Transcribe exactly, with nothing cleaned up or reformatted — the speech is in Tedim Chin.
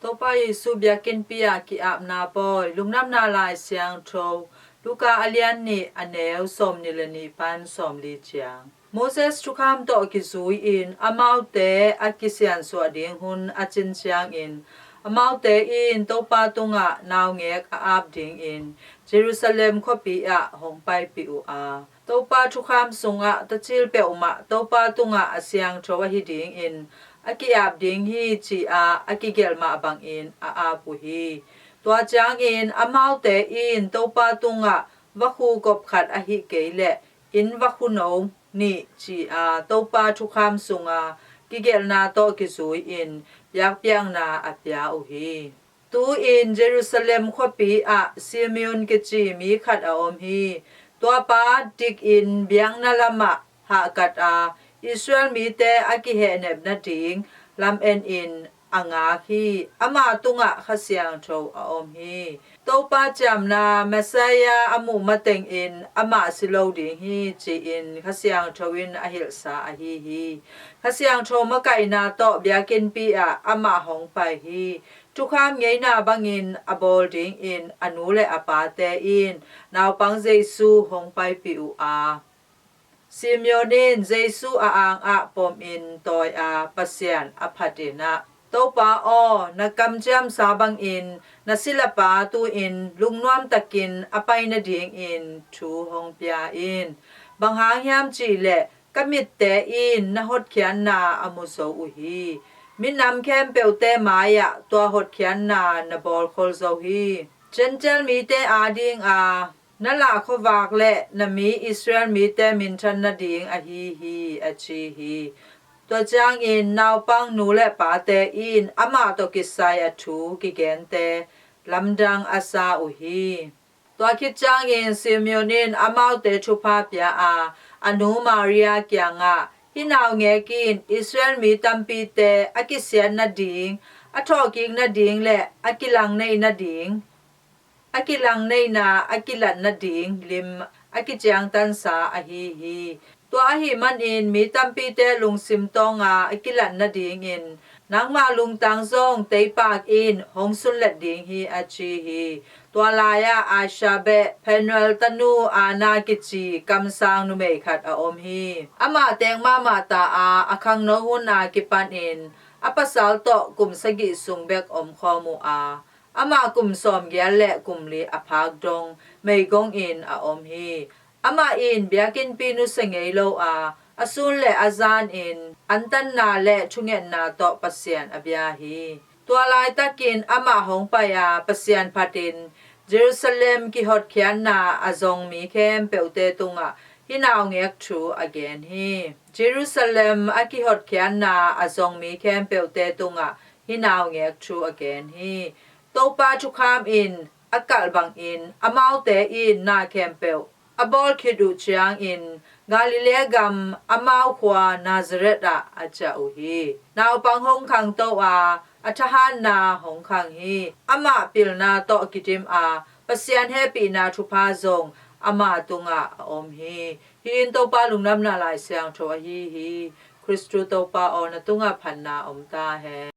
Topa Jesu biakinnpi ah ki-apna pawi. Lungdamna Lai Siangtho Luka a lian nih, a neu sawmnih le nih pan sawmli ciang. Moses thukham tawh kizui-in amaute a kisiansuah ding hun a cin ciangin, amaute in Topa tungah naungek a ap dingin Jerusalem khuapi ah hong paipih uh a, Topa thukham sungah tacil peuhmah Topa tungah a siangtho ahi dingin a ki-ap ding hi, ci-a a kigelh mah bangin a ap uh hi. Tua ciangin amaute in Topa tungah vakhu kop khat ahih kei leh inn vakhu no nih, ci-a Topa thukham sunga kigelhna tawh kizui-in biakpiakna a pia uh hi. Tu-in Jerusalem khuapi ah Simeon kici mi khat a om hi. Tuapa dikin biakna lamah hahkat a, Israel mite a kihehnep nading lamen in a ngak hi. Ama tungah Kha Siangtho a om hi. Topa ciamna Messiah a muh matengin amah si lo ding hi, ci-in Kha Siangtho in a hilhsa ahi hi. Kha Siangtho makaihna tawh biakinnpi ah amah hong pai hi. Thukham ngeina bangin a bawl dingin a nu le a pate in naupang Jesu hong paipih uh a, Simeon in Jesu a angah pomin tawi a, Pasian a phatin ah, Topa aw, na kamciamsa bangin na silapa tu-in lungnuam takin a pai nadingin thu hong pia in. Bang hang hiam cihleh ka mitte in na hotkhiatna a mu zo uh hi. Minam khempeuhte mai-ah tua hotkhiatna na bawlkhol zo hi. Gentile mite adinga na lah khuavak le na mi Israel mite minthan nading ahi hi, a ci hi. Tua ciangin naupang nu le pate in amah tawh kisai a thu kigente lamdang a sa uh hi. Tua khit ciangin Simeon in amaute thupha pia a, a nu Maria kiangah, hih naungek in Israel mi tampite a kisiat nading, a thawhkik nading le a kilangneih nading, a kilangneihna a kilat nading lim a kiciangtansa ahi hi. Tua ahih manin mi tampite lungsim tawnga a kilat nadingin nangmah lungtang zong teipak in hong sunlet ding hi, a ci hi. Tua lai-ah Asher beh Phanuel tanu Anna kici kamsang numei khat a om hi. Amah teek mahmah ta a, a khangno hun a kipanin a pasal tawh kum sagih sung bek omkhawm uh a, amah kum sawmgiat le kum li a phak dong meigongin a om hi. Amah in biakinnpi nusia ngei lo a, a sun le a zanin antanna le thungetna tawh Pasian a bia hi. Tua laitakin amah hong pai a, Pasian phatin Jerusalem kihotkhiatna a zong mi khempeuhte tungah hih naungek thu a gen hi. Jerusalem a kihotkhiatna a zong mi khempeuhte tungah hih naungek thu a gen hi. Topa thukham in a kalh bangin amaute in na khempeuh a bawl khit uh ciangin Galilee gam amau khua Nazareth ah a ciah uh hi. Naupang hong khangto a, a thahatna hong khang hi. Amah pilna tawh kidim a, Pasian hehpihna thupha zong ama tungah a om hi. Hih in Topa Lungdamna Lai Siangtho ahi hi. Khristu Topa aw, na tungah phatna om ta hen.